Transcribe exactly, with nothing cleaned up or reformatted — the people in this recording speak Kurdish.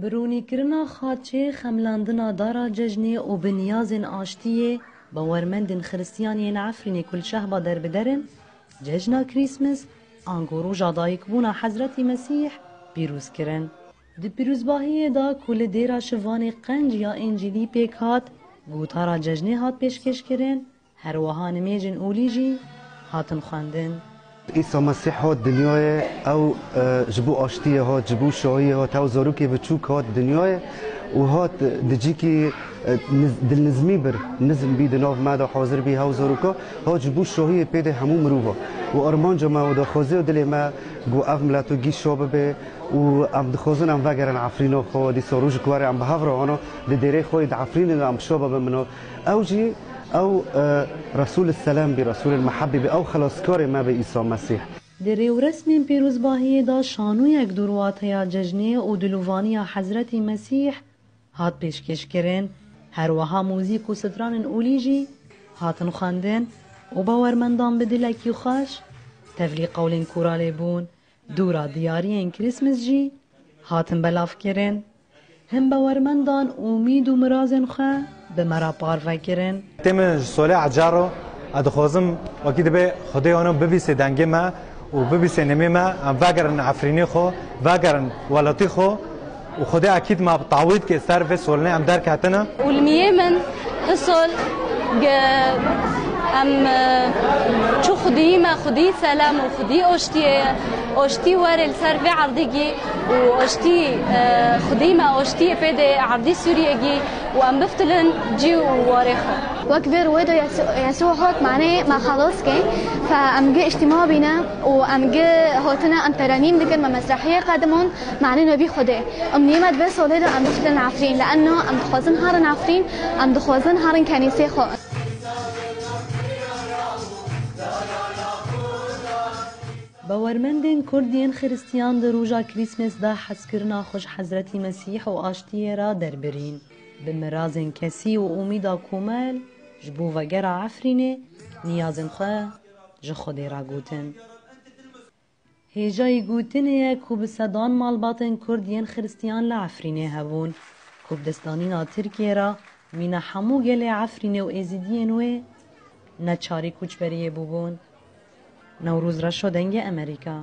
Bi rûnîkirina xaçê, xemlandina dara cejnê û bi niyazên aştiyê bawermendên Xiristiyan yên Efrînê ku li Şehba derbider in, cejna Krîsmis, ango roja dayikbûna Hezretî Mesîh, pîroz kirin. Di pîrozbahiyê de ku li dêra şivanê qenc ya Încîlî pêk hat, gotara cejnê hat pêşkêşkirin, her wiha nimêjên olî jî hatin xwendin. Îsa Mesîh hat dinyayê, ew, e, ji bo aştiyê hat, ji bo şahiyê hat, ew zarokê biçûk hat dinyayê û hat di cîkî, e, niz-, dilnizmî bir, nizm bî di nav me de hazir bî, hew zaroka hat ji bo şahiyê pê de hemû mirova. Û armanca me û daxwaziya dilê me ku ev mileto gî şa bibe û em dixwazin em vegerin Efrîna xwe, dîsa rojek were em bi hev re ana di dêrê xwe yê di Efrînê de em şa bibin. Ew jî, ew, e, Resûl Selam bî, Resûl Mehebbî bî, ew xelaskarê me bî Îsa Mesîh. Di rêwresmên pîrozbahiyê de şanoyek dûr wateya cejnê û dilovaniya Hezretî Mesîh hat pêşkêşkirin, her wiha muzîk û stranên olî jî hatin xwendin û bawermendan bi dilekî xweş tevlî qewlên koralê bûn. Dûra diyariyên Krîsmis jî hatin belavkirin. Hin bawermendan umîd û mirazên xwe bi me re parve kirin. Tê min ji solê ecaro, ez dixwazim wekî dibe Xwedê ano bibîsê dengê me û bibîsê nemê me, em vegerin Efrînê xwe, vegerin welatî xwe û Xwedê ekîd me tawî dike ser vê solinê em derketine. Û li miyê min hisol ge em, e, çu xwedî me, xwedî selam û xwedî oştiyê ye. Oştî were li ser vê erdî gî û oştî, e, xwedî me oştiyê pê de erdî Sûriyê gî û em biftilin cî û warê xwe. Wek vê rûyê de Yesû, Yesû hot, manê me xelos ke, fe em gi îctîma bîne û em gi hotine em terenîm dikin, me mesrehiyê qedimon, manê nobî Xwedê. Em nîmet vê solê de em biftilin Efrîn, li enno em dixwazin herin Efrîn, em dixwazin herin kenîsê xwe. Bawermendên Kurd yên Xiristiyan di roja Krîsmes de hezkirina xwe ji Hezretî Mesîh û aştiyê re derbirîn. Bi mirazên kesî û umîda komel ji bo vegera Efrînê niyazên xwe ji Xwedê re gotin. Hêjayî gotinê ye ku bi sedan malbatên Kurd yên Xiristiyan li Efrînê hebûn, ku bi destdanîna Tirkiyê re mîna hemû gelê Efrînê û Êzidiyên wê neçarî koçberiyê bûbûn. Newroz Reşo, Dengê Amerîka.